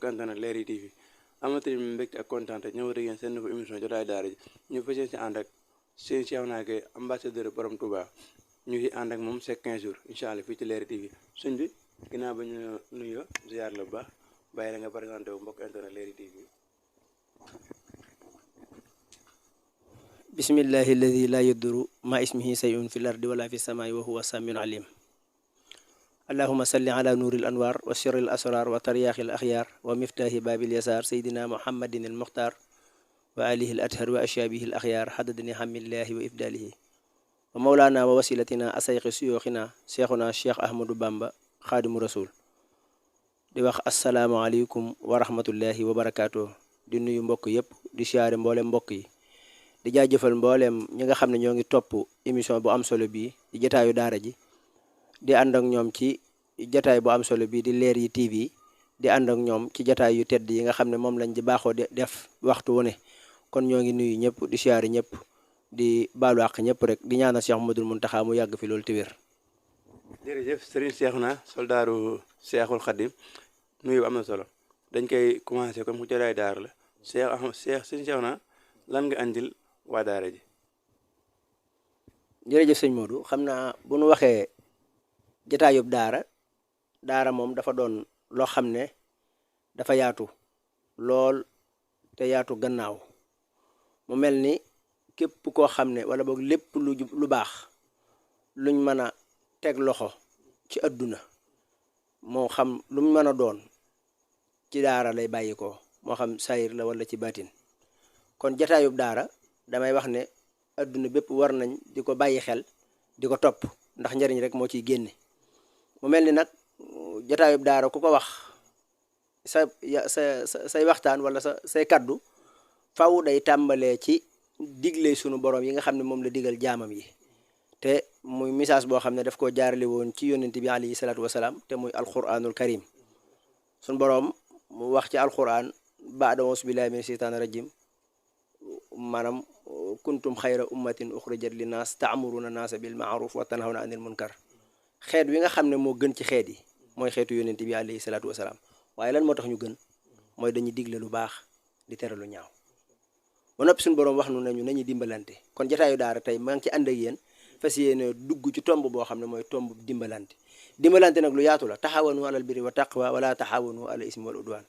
mbokk internet Leral TV amati mbégte ak kontaan ñëw ak yéen seen nouveau émission jotaay daara ji ñu fas yéene si ànd ak seen Cheikhouna Gaye ambassadeur borom Touba ñu ngi ànd ak moom c'est 15 jours incha allah fii ci Leral TV suñ bi ginnaaw ba ñu nuyoo ziar la bu baax bàyyi la nga présenté wu mbokk internet Leral TV. bismillahi alladi la yaduru ma ismihi sayun fi l ardi wala fi samaai wa huwa samiun alim allahuma salli ala nuuril anwar wa sirril asrar wa taryaaxil axyaar wa miftaahi baabil yasaar seydina muhammadin al muxtaar wa alihi al athar wa ashaabihi al axyaar xadadni xamillahi wa ifdaalihi wa mawlaana wa wasilatina asayqi suyooxina seexuna cheikh ahmadou bamba xaadimu rasul di wax asalaamualeykum wa rahmatullahi wa barakaatu di nuyu mbokk yépp di siyaare mboolem mbokk yi di jaajëfal mbooleem ñi nga xam ne ñoo ngi topp émission bu am solo bii di jataayu daara ji di ànd ak ñoom ci jataay bu am solo bii di Leral TV di ànd ak ñoom ci jataay yu tedd yi nga xam ne moom lañ di baaxoo def waxtu wu ne kon ñoo ngi nuyu ñëpp di siyaare ñëpp di baalu àq ñëpp rek di ñaanal Cheikh Mouhamadoul Mountakha mu yàgg fi loolu te wér. jërëjëf Serigne Cheikhouna soldaaru Cheikhul Khadim nuyu am na solo dañ koy commencé comme ku jataay daara la Serigne Cheikhouna lan nga andil waa daara ji. jërëjëf sëñ Modou xam naa bu nu waxee jataayub daara moom dafa doon loo xam ne dafa yaatu lool te yaatu gannaaw mu mel ni képp koo xam ne wala boog lépp lu baax luñ mën a teg loxo ci àdduna moo xam lu mu mën a doon ci daara lay bàyyi ko moo xam sayir la wala ci baatin kon jataayub daara damay wax ne adduna bépp war nañ di ko bàyyi xel di ko topp ndax njariñ rek moo ciy génne mu mel ni nag jataayub daara ku ko wax say waxtaan wala say kaddu faw day tàmbalee ci digle sunu borom yi nga xam ne moom la digal jaamam yi te muy message boo xam ne daf koo jaarale woon ci yonent bi alayhi salaatu wasalaam te muy alquranul karim sunu borom mu wax ci alquran baada auzu billahi min sheytaani rajim maanaam kuntum xayra ummatin uxrijat li naas taamuruna naasa bil maaruf wa tanhawna anil munkar xeet wi nga xam ne moo gën ci xeet yi mooy xeetu yonent bi alayhi salaatu wasalaam waaye lan moo tax ñu gën mooy dañuy digle lu baax di tere lu ñaaw ba noppi suñu boroom wax nu nañu nañuy dimbalante kon jataayu daara tey maa ngi ci ànd ak yéen fas yéene dugg ci tomb boo xam ne mooy tomb dimbalante nag lu yaatu la taxawanu alal birri wa taqwa wala taxawanu alal ismi wal udwan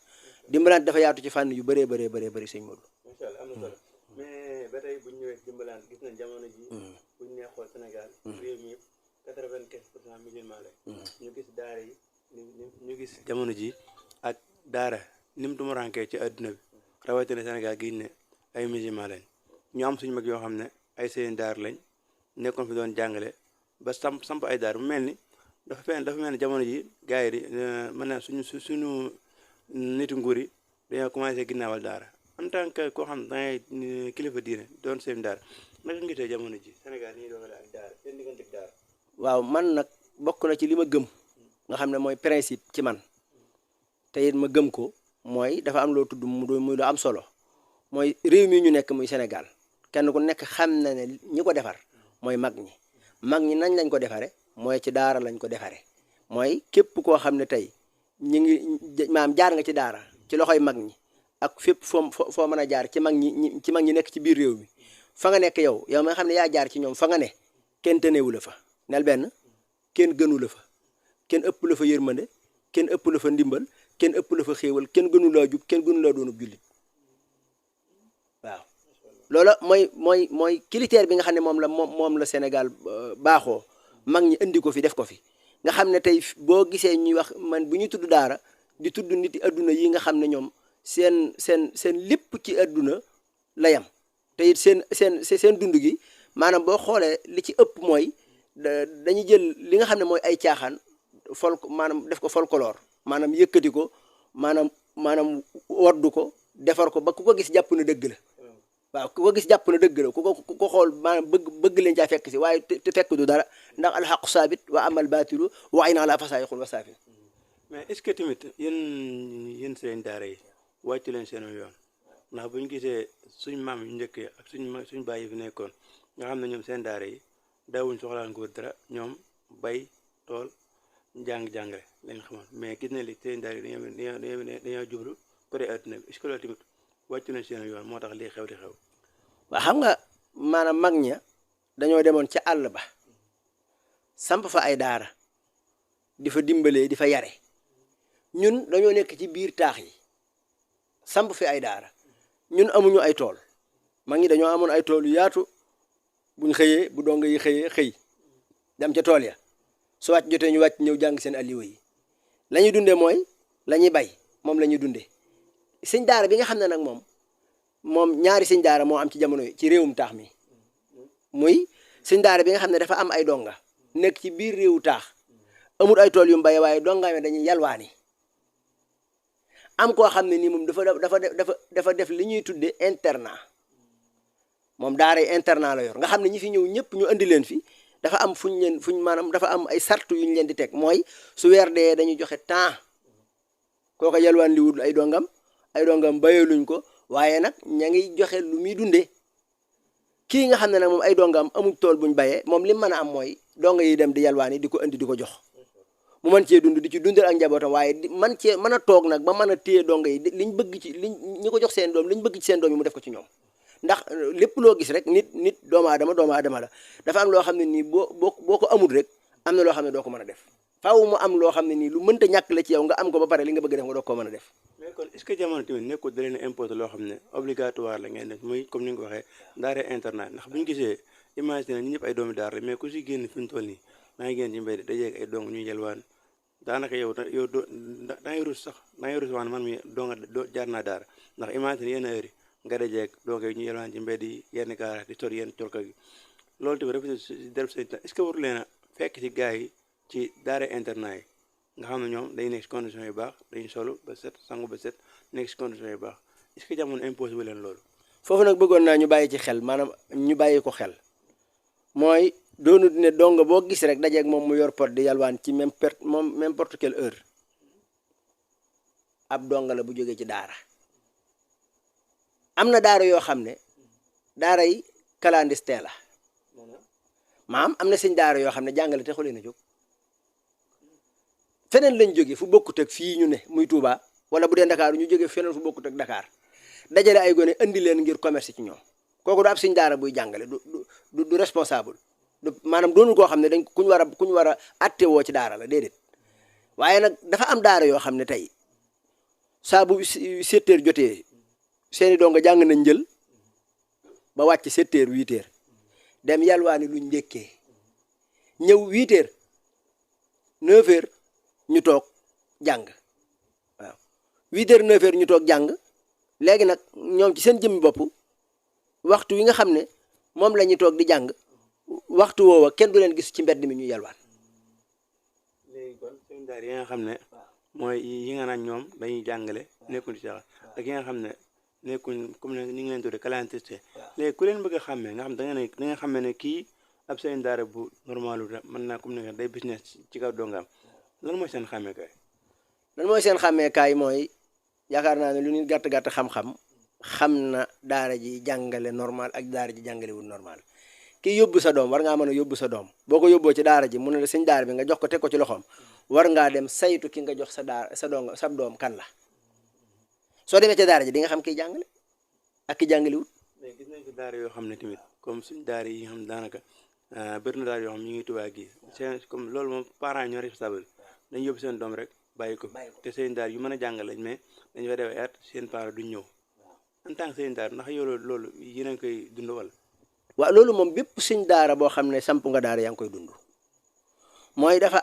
dimbalante dafa yaatu ci fànn yu bëree bëri sëñ Modou. Macha Allah am na solo mais ba tey bu ñu ñëwee dimbalante gis nañ jamono ji bu ñu nee xool Sénégal réew mi yëpp 95% musulman la ñu gis daara yi ñu gis jamono ji ak daara ni mu tumurankee ci àdduna bi rawatina Sénégal gi ne ay musulman lañ ñu am suñu mag yoo xam ne ay seen daar lañ nekkoon fi doon jàngale ba samp ay daar bu mel ni dafa mel ni jamono ji gars yi di mën na suñu nitu nguur yi dañoo commencé ginnaawal daara en tant que koo xam ne dangay kilifa diine doon seen daara naka nga gisee jamono ji Sénégal yi ñuy doxalee ak daara seen diggante ak daara. waaw man nag bokk na ci li ma gëm nga xam ne mooy principe ci man te it ma gëm ko mooy dafa am loo tudd muy lu am solo mooy réew mi ñu nekk muy Sénégal kenn ku nekk xam na ne ñi ko defar mooy mag ñi nañ lañ ko defare mooy ci daara lañ ko defare mooy képp koo xam ne tey ñi ngi maam jaar nga ci daara ci loxoy mag ñi ak fépp foo mën a jaar ci mag ñi nekk ci biir réew mi fa nga nekk yow mi nga xam ne yaa jaar ci ñoom fa nga ne kenn tënewu la fa nel benn kenn gënu la fa kenn ëpp la fa yërmande kenn ëpp la fa ndimbal kenn ëpp la fa xéewal kenn gënu laa jub kenn gënu laa doonub jullit waaw loola mooy critère bi nga xam ne moom la Sénégal baaxoo mag ñi indi ko fi def ko fi nga xam ne tey boo gisee ñuy wax man bu ñuy tudd daara di tudd nit yi adduna yi nga xam ne ñoom seen lépp ci adduna la yam te it seen dund gi maanaam boo xoolee li ci ëpp mooy dañuy jël li nga xam ne mooy ay caaxaan maanaam def ko folklore maanaam yëkkati ko maanaam waddu ko defar ko ba ku ko gis jàpp na dëgg la waaw ku ko gis jàpp na dëgg la ku ko xool maanaam bëgg leen caa fekk si waaye te fekk du dara ndax alxaqu saabit wa amal baatilu wa ayna ala fasaayixul wa saafin mais est-ce que tamit yéen seen daara yi wàccu leen seen yoon ndax bu ñu gisee suñ maam yu njëkk yi ak suñ baay yi fi nekkoon nga xam ne ñoom seen daara yi daawuñ soxlaan nguur dara ñoom bay tool jàng-jàngale lañ xamoon mais gis ne li seen daara yi dañoo jublu côté adduna bi est-ce que loolu tamit wàccu na seen yoon moo tax lii xew di xew. waa xam nga maanaam mag ña dañoo demoon ca àll ba samp fa ay daara di fa dimbalee di fa yare ñun dañoo nekk ci biir taax yi samp fi ay daara ñun amuñu ay tool mag ñi dañoo amoon ay tool yu yaatu buñ xëyee bu donga yi xëyee xëy dem ca tool ya su wàcc jotee ñu wàcc ñëw jàng seen alliwa yi la ñuy dunde mooy la ñuy bay moom la ñuy dunde sëñ daara bi nga xam ne nag moom ñaari sëñ daara moo am ci jamono yi ci réewum taax mi muy sëñ daara bi nga xam ne dafa am ay donga nekk ci biir réewu taax amul ay tool yu mu baye waaye dongaame dañuy yalwaani am koo xam ne nii moom dafa def li ñuy tudde internat moom daara yi internat la yor nga xam ne ñi fi ñëw ñëpp ñu andi leen fi dafa am fuñ maanaam dafa am ay sartu yu ñu leen di teg mooy su weer dee dañuy joxe temps kooka yalwaan li wut ay dongam bayeluñ ko waaye nag ña ngi joxe lu muy dundee kii nga xam ne nag moom ay dongam amuñ tool buñ bayee moom li mën a am mooy donga yi dem di yalwaani di ko indi di ko jox mu mën cee dund di ci dundal ak njabootam waaye man cee mën a toog nag ba mën a téye donga yi liñ bëgg ci ñi ko jox seen doom liñ bëgg ci seen doom yi mu def ko ci ñoom ndax lépp loo gis rek nit doomu aadama la dafa am loo xam ne nii boo ko amul rek am na loo xam ne doo ko mën a def faaw mu am loo xam ne nii lu mënta ñàkk la ci yow nga am ko ba pare li nga bëgg def nga doo ko mën a def. mais kon est-ce que jamono tamit nekkul da leen a imposer loo xam ne obligatoire la ngeen def muy comme ni nga ko waxee daara internat ndax bu ñu gisee imaginer ñi ñëpp ay doomi daara mais ku si génn fi mu toll nii maa ngi génn ci mbéy dajeeg ay dong ñuy yelwaan daanaka yow doo da ngay rus waan man mi doo jaar naa daara ndax imaginer yenn heure yi nga dajeeg dong ñu yelwaan ci mbéy yi yenn gaara di sori yenn corka gi loolu tamit def seen est-ce que waru leen a fekk ci gars yi ci daara internat yi nga xam ne ñoom dañuy nekk si condition yu baax dañuy solu ba set sangu ba set nekk si condition yu baax est-ce que jamono imposé wu leen loolu. foofu nag bëggoon naa ñu bàyyi ci xel maanaam ñu bàyyi ko xel mooy doonut ne donga boo gis rek dajeeg moom mu yor pot di yalwaan ci n'importe quelle heure ab donga la bu jógee ci daara am na daara yoo xam ne daara yi clandestin la maam am na sëñ daara yoo xam ne jàngale taxu leen a jóg feneen lañ jóge fu bokkut ak fii ñu ne muy Touba wala bu dee Dakar ñu jóge feneen fu bokkut ak Dakar dajale ay gone indi leen ngir commerce ci ñoom kooku du ab sëñ daara buy jàngale du responsable maanaam doonul koo xam ne dañ kuñ war a attewoo ci daara la déedéet waaye nag dafa am daara yoo xam ne tey saa bu 7 heures jotee seeni doom nga jàng nañ njël ba wàcc 7 heures 8 heures dem yalwaani luñ njëkkee ñëw 8 heures 9 heures ñu toog jàng waaw 8 heures 9 heures ñu toog jàng léegi nag ñoom ci seen jëmmi bopp waxtu wi nga xam ne moom la ñuy toog di jàng waxtu woowa kenn du leen gis ci mbedd mi ñu yalwaan. léegi kon seen daara yi nga xam ne mooy yi nga naan ñoom dañuy jàngale nekkuñ ci ak yi nga xam ne nekkuñ comme ne ni ngi leen tuddee clandestin léegi ku leen bëgg a xàmmee nga xam da nga xàmmee ne kii ab seen daara bu normalu mën naa comme ne day business ci kaw dongaam lan mooy seen xàmmeekaay. lan mooy seen xàmmeekaay mooy yaakaar naa ne lu nit gàtt xam-xam xam na daara ji jàngale normal ak daara ji jàngale wul normal kii yóbbu sa doom war ngaa mën a yóbbu sa doom boo ko yóbboo ci daara ji mu ne la sëñ daara bi nga jox ko teg ko ci loxoom war ngaa dem saytu ki nga jox sa doom kan la soo demee ci daara ji di nga xam kiy jàngale ak ki jàngale wul. mais gis nañ ci daara yoo xam ne tamit comme suñ daara yi nga xam daanaka bëri na daara yoo xam ñu ngi Tuubaa gi seen comme loolu moom parents ñoo responsable dañu yóbbu seen doom rek bàyyi ko te seen daara yu mën a jàngal lañ mais dañu fa def ay at seen parents duñ ñëw en tant que seen daara ndax yow loolu yéen a ngi koy dund wala. waaw loolu moom bépp sëñ daara boo xam ne samp nga daara yaa ngi koy dund mooy dafa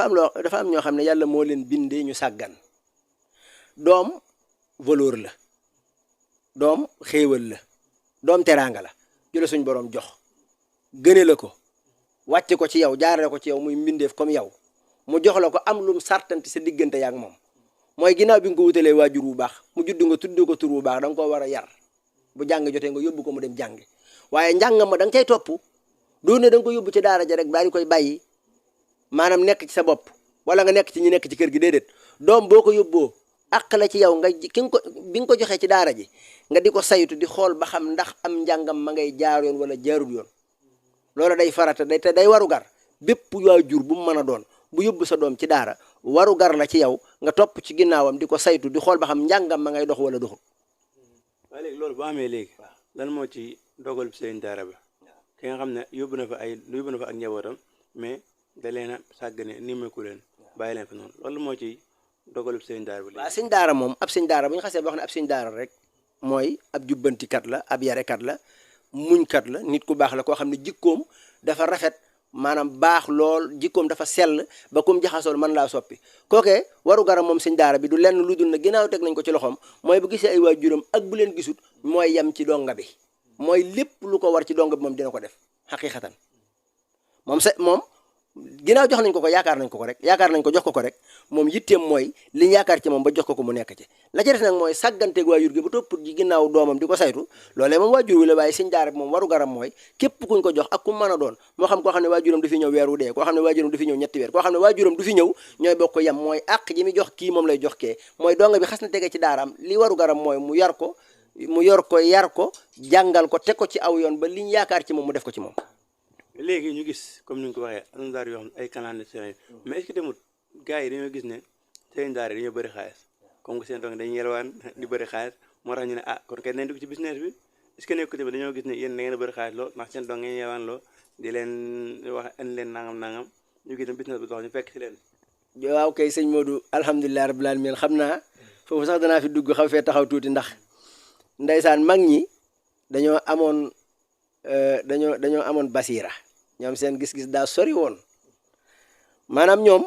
am ñoo xam ne yàlla moo leen bindee ñu sàggan doom valeur la doom xéewal la doom teraanga la jëla suñ borom jox gëne la ko wàcce ko ci yow jaarale ko ci yow muy mbindeef comme yow mu jox la ko am lum sartanti sa diggante yaak moom mooy ginnaaw bi nga ko wutalee waajur bu baax mu judd nga tudd ko tur bu baax da nga koo war a yar bu jàng jotee nga yóbbu ko mu dem jàngi waaye njàng ma da nga cay topp doon ne da nga ko yóbbu ci daara ja rek daal di koy bàyyi maanaam nekk ci sa bopp wala nga nekk ci ñi nekk ci kër gi déedéet doom boo ko yóbboo àq la ci yow nga bi nga ko joxee ci daara ji nga di ko saytu di xool ba xam ndax am njàngam ma ngay jaar yoon wala jaarul yoon loolu day farata day waru gar bépp waajur bu mu mën a doon bu yóbbu sa doom ci daara waru gar la ci yow nga topp ci ginnaawam di ko saytu di xool ba xam njàngam ma ngay dox wala doxul. waaye léegi loolu boo amee léegi lan moo ci dogal sëriñ daara ba ki nga xam ne yóbbu na fa ak njabootam mais da leen a sàggane nimmeeku leen bàyyi leen fa noonu loolu moo ci dogalub sëriñ daara bi. waaw sëñ daara moom ab sëñ daara bu ñu xasee ba wax ne ab sëñ daara rek mooy ab jubbantikat la ab yarekat la muñkat la nit ku baax la koo xam ne jikkoom dafa rafet maanaam baax lool jikkoom dafa sell ba kum jaxasool mën laa soppi kookee waru garam moom sëñ daara bi du lenn lu dul na ginnaaw teg nañ ko ci loxoom mooy bu gisee ay waajuram ak bu leen gisut mooy yem ci donga bi mooy lépp lu ko war ci donga bi moom dina ko def xaqiqatan moom ginnaaw jox nañ ko yaakaar nañ ko rek yaakaar nañ ko jox ko rek moom yitteem mooy li ñu yaakaar ci moom ba jox ko mu nekk ci la ci des nag mooy sàgganteeg waajur gi ba topp ji ginnaaw doomam di ko saytu loolee moom waajur wi la waaye sëñ daara bi moom waru garam mooy képp kuñ ko jox ak ku mën a doon moo xam koo xam ne waajuram du fi ñëw weer wu dee koo xam ne waajuram du fi ñëw ñetti weer koo xam ne waajuram du fi ñëw ñooy bokk yam mooy àq ji mi jox kii moom lay jox kee mooy donga bi xas na tege ci daaraam li waru garam mooy mu yor ko yar ko jàngal ko teg ko ci aw yoon ba li ñu yaakaar ci moom mu def ko ci moom. léegi ñu gis comme ni nga ko waxee am daara yoo xam ne ay clandestin mais est-ce que tamit gars yi dañoo gis ne seen daara dañoo bëri xaalis comme que seen doom dañuy yelwaan di bëri xaalis moo tax ñu ne kon kay nañ dugg ci business bi est-ce que nekk tamit dañoo gis ne yéen da ngeen a bëri xaalis lool ndax seen doom ngeen yelwaan loo di leen wax indi leen nangam ñu gis ne business bi dox ñu fekk si leen. waaw kay sëñ Modou alhamdulilah rabbil alamin xam naa foofu sax danaa fi dugg xaw fee taxaw tuuti ndax ndeysaan mag ñi dañoo amoon basiira ñoom seen gis-gis daa sori woon maanaam ñoom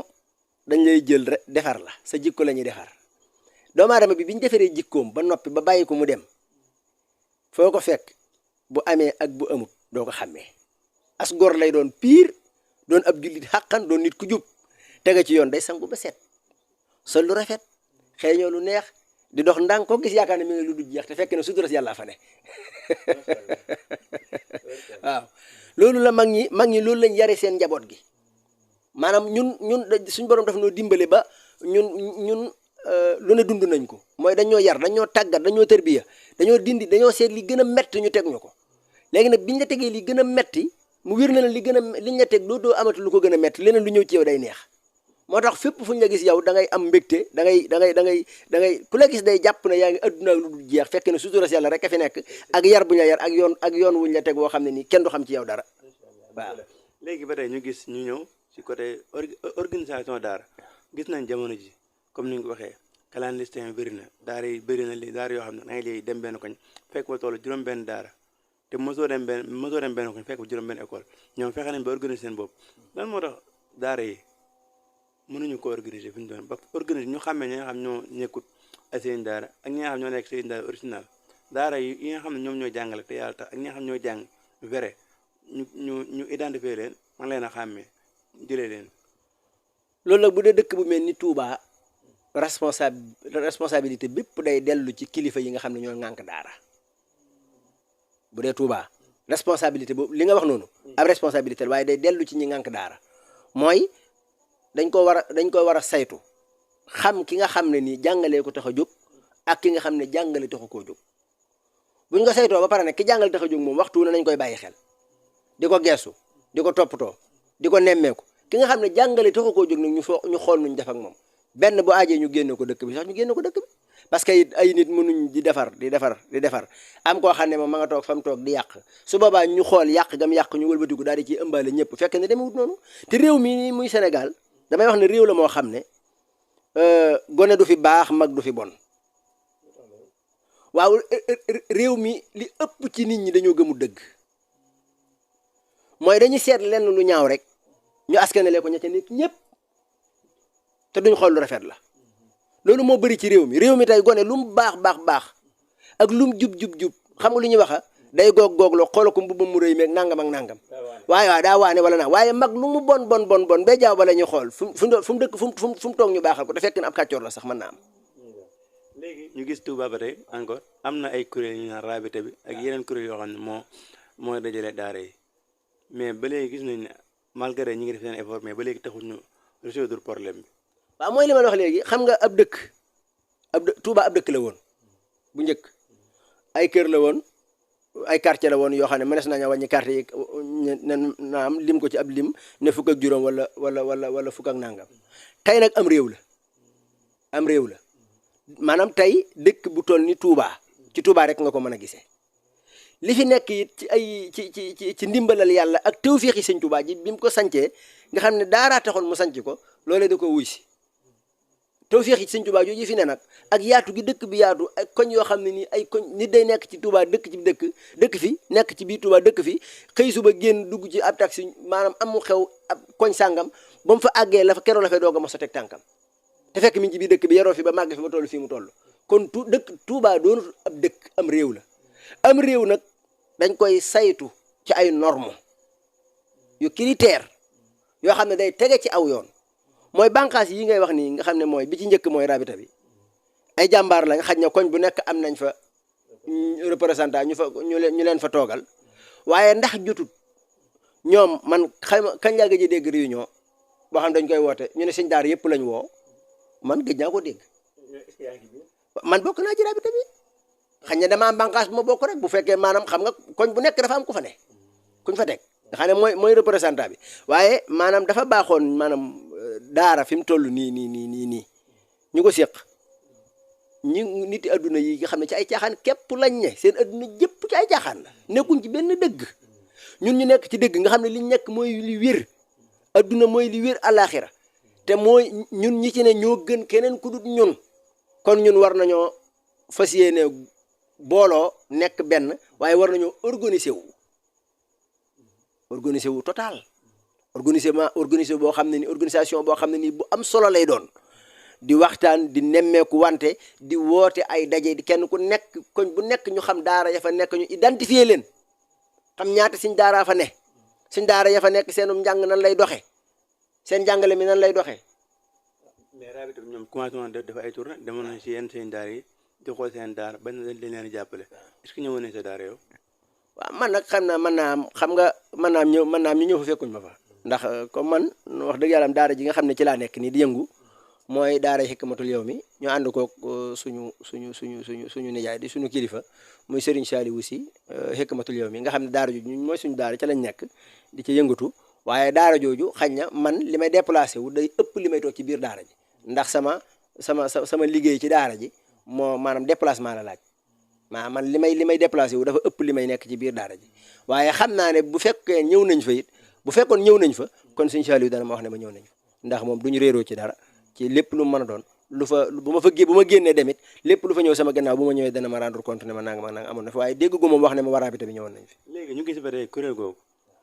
dañ lay jël rek defar la sa jikko la ñuy defar doomu aadama bi ñu defaree jikkoom ba noppi ba bàyyi ko mu dem foo ko fekk bu amee ak bu amut doo ko xàmmee as gor lay doon piir doon ab jullit xàqan doon nit ku jub tege ci yoon day sangu ba set sol lu rafet xeeñoo lu neex di dox ndànk ko gis yaakaar ne mi ngi lu du jeex te fekk ne suturas yàlla fa ne waaw loolu la mag ñi loolu lañ yare seen njaboot gi maanaam ñun suñ borom daf noo dimbale ba ñun lu ne dund nañ ko mooy dañoo yar dañoo tàggat dañoo tërbiya dañoo seet li gën a metti ñu teg ñu ko léegi nag biñ la tegee li gën a metti mu wér na la liñ la teg doo amati lu ko gën a metti leneen lu ñëw ci yow day neex moo tax fépp fu ñu la gis yow da ngay am mbégte da ngay ku la gis day jàpp ne yaa ngi adduna lu dul jeex fekk ne suturas yàlla rek a fi nekk ak yar bu ñu la yar ak yoon wuñ la teg boo xam ne nii kenn du xam ci yow dara waaw. léegi ba tey ñu gis ñu ñëw ci côté organisation daara gis nañ jamono ji comme ni nga ko waxee clandestin bëri na daara yi bëri na daara yoo xam ne da ngay léegi dem benn koñ fekk ba toll juróom-benn daara te mosoo dem benn koñ fekk ba juróom-benn école ñoom fexe nañ ba organiser seen bopp lan moo tax daara yi mënuñu ko organiser fi ñu doon ba organiser ñu xàmmee ñi nga xam ñoo nekkut ay seen daara ak ñi nga xam ñoo nekk seen daara original daara yi nga xam ne ñoom ñoo jàngale te yàlla tax ak ñi nga xam ñoo jàng vrai ñu identifier leen man leen a xàmmee jëlee leen. loolu nag bu dee dëkk bu mel ni Touba responsabilité bépp day dellu ci kilifa yi nga xam ne ñoo ŋànk daara bu dee Touba responsabilité boobu li nga wax noonu ab responsabilité waaye day dellu ci ñi ŋànk daara mooy dañ ko war a saytu xam ki nga xam ne nii jàngalee ko tax a jóg ak ki nga xam ne jàngale taxu koo jóg bu ñu ko saytoo ba pare nag ki jàngale tax a jóg moom waxtu na nañ koy bàyyi xel di ko geesu di ko toppatoo di ko nemmeeku ki nga xam ne jàngale taxu koo jóg nag ñu xool nuñ def ak moom benn bu aajee ñu génne ko dëkk bi sax ñu génne ko dëkk bi parce que it ay nit mënuñ di defar am koo xam ne moom ma nga toog fa mu toog di yàq su boobaa ñu xool yàq gam yàq ñu wëlbatiku daal di ciy ëmbaale ñëpp fekk ne demewut noonu te réew mi muy Sénégal damay wax ne réew la moo xam ne gone du fi baax mag du fi bon waaw réew mi li ëpp ci nit ñi dañoo gëmu dëgg mooy dañuy seet lenn lu ñaaw rek ñu askanale ko ña ca nekk ñëpp te duñ xool lu rafet la loolu moo bëri ci réew mi tey gone lu mu baax ak lu mu jub xam nga lu ñuy waxa day goog-googloo xoolal ko mbubbam mu rëy meeg nangam ak nangam waaye waaw daa waane wala nag waaye mag lu mu bon ba jaaw ba la ñuy xool fu mu dëkk fu mu toog ñu baaxal ko te fekk na ab kàccoor la sax mën naa am. léegi ñu gis Touba ba tey encore am na ay kuréel ñu naan rabité bi ak yeneen kuréel yoo xam ne moo dajale daara yi mais ba léegi gis nañ ne malgré ñi ngi def seen effort mais ba léegi taxul ñu résoudre problème bi. waaw mooy li ma la wax léegi xam nga ab dëkk Touba ab dëkk la woon bu njëkk ay kër la woon ay quartier la woon yoo xam ne mënees nañu wàññi quartier yi naam lim ko ci ab lim ne fukk ak juróom wala fukk ak nangam tey nag am réew la am réew la maanaam tey dëkk bu toll ni Touba ci Touba rek nga ko mën a gisee li fi nekk it ci ay ci ndimbalal yàlla ak tawféexi sëñ Touba ji bi mu ko sancee nga xam ne daaraa taxoon mu sanc ko loolee da ko wuy si tawféexi sëñ Touba jooju fi ne nag ak yaatu gi dëkk bi yaatu ak koñ yoo xam ne nii ay koñ nit day nekk ci Touba dëkk ci dëkk fi nekk ci biir Touba dëkk fi xëy suba génn dugg ci ab taxi maanaam amu xew ab koñ sàngam ba mu fa àggee la fa keroog la fay doog a mos a teg tànkam te fekk mi ngi ci biir dëkk bi yaroo fi ba màgg fi ba toll fii mu toll kon Touba doonul ab dëkk am réew la am réew nag dañ koy saytu ci ay normes yu critères yoo xam ne day tege ci aw yoon mooy bànqaas yi ngay wax nii nga xam ne mooy bi ci njëkk mooy rabita bi ay jàmbaar lañ xaj na koñ bu nekk am nañ fa représentant ñu leen fa toogal waaye ndax jotut ñoom man xayma kañ laa gëj a dégg réunion boo xam dañ koy woote ñu ne sëñ daara yëpp lañ woo man gëj naa ko dégg man bokk naa ci rabita bi xañ na dama am bànqaas bu ma bokk rek bu fekkee maanaam xam nga koñ bu nekk dafa am ku fa ne kuñ fa teg nga xam ne mooy représentant bi waaye maanaam dafa baaxoon maanaam daara fi mu toll nii ñu ko séq nit adduna yi nga xam ne ci ay caaxaan képp lañ ne seen adduna jëpp ci ay caaxaan la nekkuñ ci benn dëgg ñun ñu nekk ci dëgg nga xam ne liñ nekk mooy li wér adduna mooy li wér àllaaxira te mooy ñun ñi ci ne ñoo gën keneen ku dut ñun kon ñun war nañoo fas yéene booloo nekk benn waaye war nañoo organiser wu total organiser boo xam ne ni organisation boo xam ne nii bu am solo lay doon di waxtaan di nemmeeku wante di woote ay daje di kenn ku nekk koñ bu nekk ñu xam daara ya fa nekk ñu identifier leen xam ñaata suñ daaraa fa ne suñ daara ya fa nekk seenum njàng nan lay doxe seen njàngale mi nan lay doxe mais rabita bi ñoom commencement def ay tournée demoon nañ si yenn seen daara yi di xool seen daara bañ dañ leen jàppale est-ce que ñëwoon nañ sa daara yow waaw man nag xam naa mën naa am xam nga mën naa am ñu ñëw fa fekkuñ ma fa ndax comme man wax dëgg yàlla am daara ji nga xam ne ci laa nekk nii di yëngu mooy daara Hikmatul Yawmi ñu ànd koog suñu nijaay di suñu kilifa muy Serigne Saliou si Hikmatul Yawmi nga xam ne daara jooju mooy suñu daara ca lañ nekk di ci yëngatu waaye daara jooju xañ na man li may déplacé wu day ëpp li may toog ci biir daara ji ndax sama liggéey ci daara ji moo maanaam déplacement la laaj man li may déplacé wu dafa ëpp li may nekk ci biir daara ji waaye xam naa ne bu fekkee ñëw nañ fa it bu fekkoon ñëw nañ fa kon Serigne Saliou dana ma wax ne ma ñëw nañ fa ndax moom duñu réeroo ci dara ci lépp lu mu mën a doon bu ma génnee demit lépp lu fa ñëw sama gannaaw bu ma ñëwee dana ma rendre compte ne ma nanga amoon na fi waaye dégg gu moom wax ne ma war rabita bi ñëwoon nañ fi léegi ñu gis ba tey kuréel googu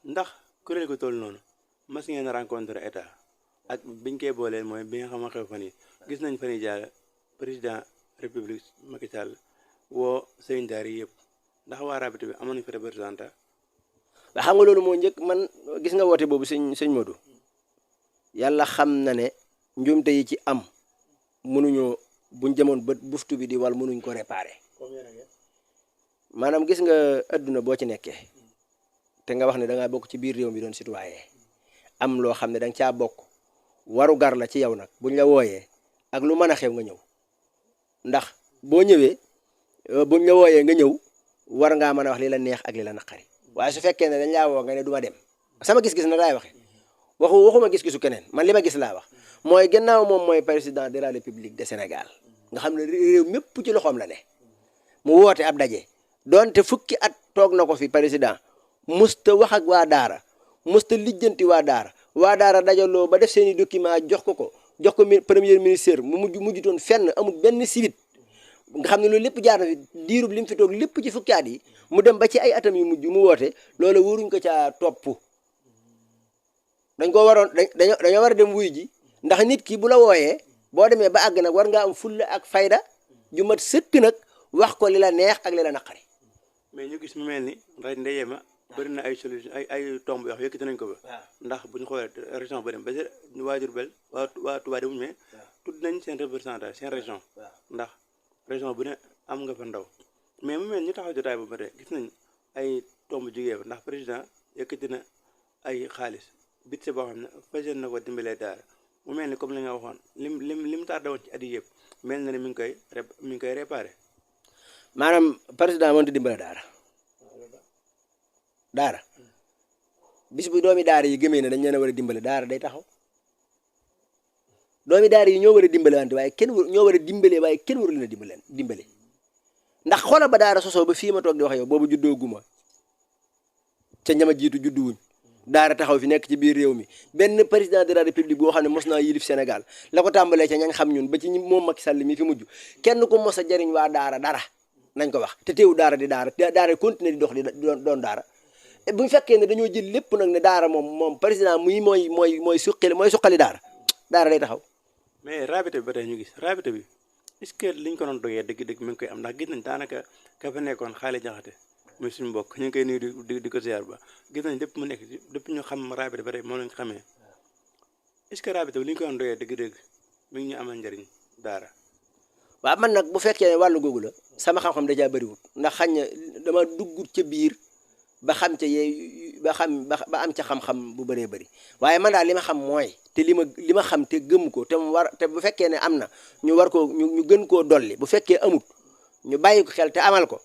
ndax kuréel gu toll noonu mas ngeen rencontre état ak biñ koy boolee mooy bi nga xam ne xew fan yi gis nañ fan yi jaar président république Macky Sall woo sëriñ daara yi yëpp ndax waa rabita bi amoon nañ fa représentant ba xam nga loolu moo njëkk man gis nga woote boobu sëñ Modou yàlla xam na ne njuumte yi ci am mënuñoo buñ demoon ba buftu bi di wal mënuñ ko réparer maanaam gis nga adduna boo ci nekkee te nga wax ne da ngaa bokk ci biir réew mi doon citoyen am loo xam ne da nga caa bokk waru gar la ci yow nag buñ la wooyee ak lu mën a xew nga ñëw ndax boo ñëwee buñ la wooyee nga ñëw war ngaa mën a wax li la neex ak li la naqari waaye su fekkee ne dañ laa woo nga ne du ma dem sama gis-gis na laay waxe waxuma gis-gisu keneen man li ma gis laa wax mooy gannaaw moom mooy président de la république de Sénégal nga xam ne réew mépp ci loxoom la ne mu woote ab daje doonte fukki at toog na ko fi président musta wax ak waa daara musta lijjanti waa daara dajaloo ba def seeni document jox ko premier ministre mu mujjutoon fenn amul benn sibit nga xam ne loolu lépp jaar na fi diirub li mu fi toog lépp ci fukki at yi mu dem ba ci ay atam yu mujj mu woote loolu waruñ ko caa topp dañ ko waroon dañoo war a dem wuy ji ndax nit ki bu la wooyee boo demee ba àgg nag war ngaa am fulla ak fayda ju mat sëkk nag wax ko li la neex ak li la naqari mais ñu gis mu mel ni ndax ndeye ma bëri na ay solution ay tomb yoo xam yëkkati nañ ko ba ndax bu ñu xoolee région ba dem ba waa Diourbel waa Touba demuñu mais tudd nañ seen représentant seen région ndax région bu ne am nga fa ndaw mais mu mel ñu taxaw jotaay ba tey gis nañ ay tomb jugee fa ndax président yëkkati na ay xaalis budget boo xam ne fas yéene na ko dimbalee daara mu mel ni comme li nga waxoon lim tardé woon ci at yi yëpp mel na ne mi ngi koy réparé. maanaam président mënut a dimbale daara bis bu doomi daara yi gëmee ne dañ leen a war a dimbale daara day taxaw doomi daara yi ñoo war a dimbalante waaye kenn ñoo war a dimbalee waaye kenn waru leen a dimbale ndax xoolal ba daara sosoo ba fii ma toog di wax yow boobu juddoo guma ca ñama jiitu juddu wuñ daara taxaw fi nekk ci biir réew mi benn président de la république boo xam ne mos naa yilif Sénégal la ko tàmbalee ca ñañ xam ñun ba ci moom Macky Sall mi fi mujj kenn ko mos a jariñ waa daara dara nañ ko wax te teewu daara di daara continuer di dox di doon daara bu ñu fekkee ne dañoo jël lépp nag ne daara moom président mooy suqali daara day taxaw. mais rabité bi ba tey ñu gis rabité bi est-ce que liñ ko doon dogee dëgg-dëgg mi ngi koy am ndax gis nañ daanaka ka fa nekkoon xaale jaxate muy suñu mbokk ñu ngi koy nuyu di ko ziar ba gis nañ lépp mu nekk depuis ñu xam rabité ba tey moom lañ xamee est-ce que rabité bi li ñu ko doon dogee dëgg-dëgg mi ngi ñu amal njëriñ daara. waaw man nag bu fekkee ne wàllu googu la sama xam-xam dajaa bëriwut ndax xañ na dama duggut ca biir ba xam ca ba am ca xam-xam bu bëree bëri waaye man daal li ma xam mooy te li ma xam te gëm ko te mu war te bu fekkee ne am na ñu war ko ñu gën koo dolli bu fekkee amut ñu bàyyi ko xel te amal ko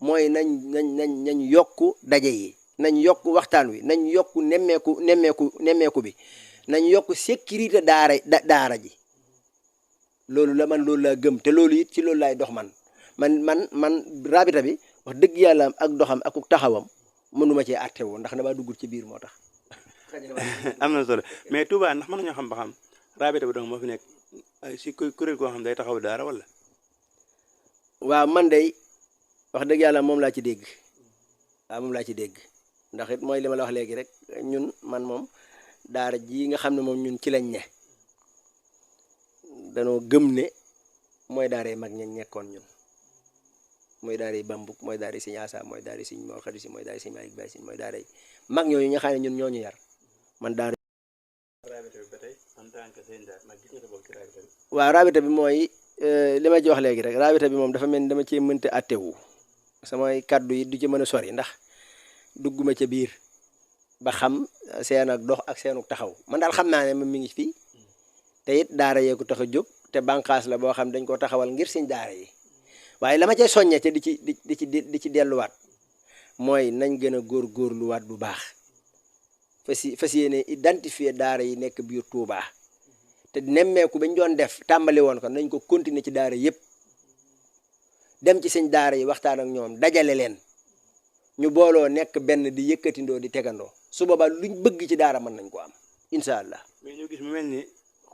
mooy nañ yokku daje yi nañ yokku waxtaan wi nañ yokku nemmeeku bi nañ yokku sécurité daara ji loolu laa gëm te loolu it ci loolu laay dox man rabita bi wax dëgg yàlla ak doxam ak taxawam mënuma cee àtte woon ndax damaa duggul ci biir moo tax. am na solo mais Touba ndax mën nañoo xam ba xam rabita bi donc moo fi nekk si kuréel goo xam day taxaw daara wala. waaw man day wax dëgg yàlla moom laa ci dégg ndax it mooy li ma la wax léegi rek ñun man moom daara ji nga xam ne moom ñun ci lañ ne danoo gëm ne mooy daara yi mag ñañ nekkoon ñun mooy daara yi Bambuk mooy daara yi Sëñ Asa mooy daara yi Sëñ Mor Khady Si mooy daara yi Sëñ Malick Baye Si mooy daara yi mag ñooñu nga xam ne ñun ñooñu yar man daara. rabita bi ba tey en tant que seen daara mag gis nga sa bopp ci rabita bi. waaw rabita bi mooy li ma ci wax léegi rek rabita bi moom dafa mel ni dama cee mënta attewu samay kaddu yi du ci mën a sori ndax dugguma ca biir ba xam seen ak dox ak seenu taxaw man daal xam naa ne moom mi ngi fii te it daara yee ko tax a jóg te bànqaas la boo xam dañ koo taxawal ngir seen daara yi waaye la ma cay soññee te di ci delluwaat mooy nañ gën a góorgóorluwaat bu baax fas yéene identifier daara yi nekk biir Touba te nemmeeku bañ doon def tàmbali woon ko nañ ko continuer ci daara yépp dem ci seen daara yi waxtaan ak ñoom dajale leen ñu booloo nekk benn di yëkkatindoo di tegandoo su boobaa luñ bëgg ci daara mën nañ ko am incha allah. mais ñu gis mu mel ni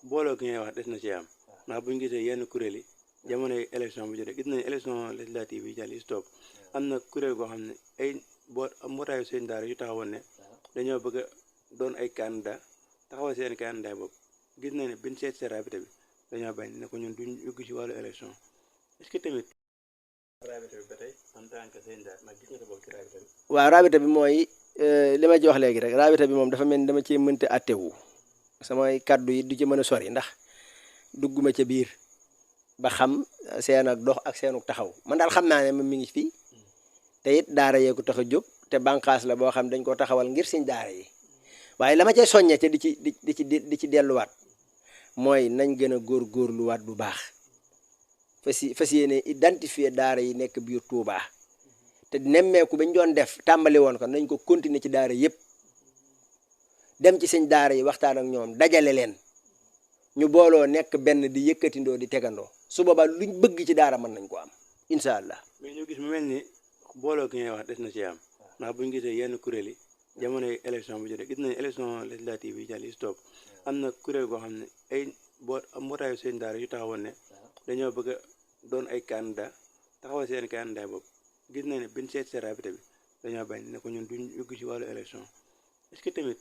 booloo gi ngay wax des na ci am ndax buñu gisee yenn kuréel yi jamonoy élection bu jotee gis nañu élection législative yi jàll stop am na kuréel goo xam ne ay mbootaayu seen daara yu taxawoon ne dañoo bëgg a doon ay candidat taxawal seen candidat boobu gis nañ ne biñ seet see rabita bi dañoo bañ ne ko ñun duñ yëgg ci wàllu élection est-ce que tamit rabita bi ba tey en tant que seen daara mag gis nga sa bopp ci rabita bi. waaw rabita bi mooy li ma ci wax léegi rek rabita bi moom dafa mel ni dama cee mënta attewu samay kaddu yi du ci mën a sori ndax dugguma ca biir ba xam seen ak dox ak seenu taxaw man daal xam naa ne moom mi ngi fii te it daara yee ko tax a jóg te bànqaas la boo xam dañ koo taxawal ngir seen daara yi waaye la ma cay soññee te di ci delluwaat mooy nañ gën a góorgóorluwaat bu baax fas yéene identifier daara yi nekk biir Touba te nemmeeku bañ doon def tàmbali woon ko nañ ko continuer ci daara yépp dem ci seen daara yi waxtaan ak ñoom dajale leen ñu booloo nekk benn di yëkkatindoo di tegandoo su boobaa luñ bëgg ci daara mën nañ ko am incha allah. mais ñu gis mu mel ni booloo gi ngay wax des na ci am ndax buñu gisee yenn kuréel yi jamonoy élection bu jotee gis nañu élection législative yi jàll stop am na kuréel goo xam ne ay mbootaayu seen daara yu taxawoon ne dañoo bëgg a doon ay candidat taxawal seen candidat boobu gis nañ ne biñ seet see rabita bi dañoo bañ ne ko ñun duñ yëgg ci wàllu élection est-ce que tamit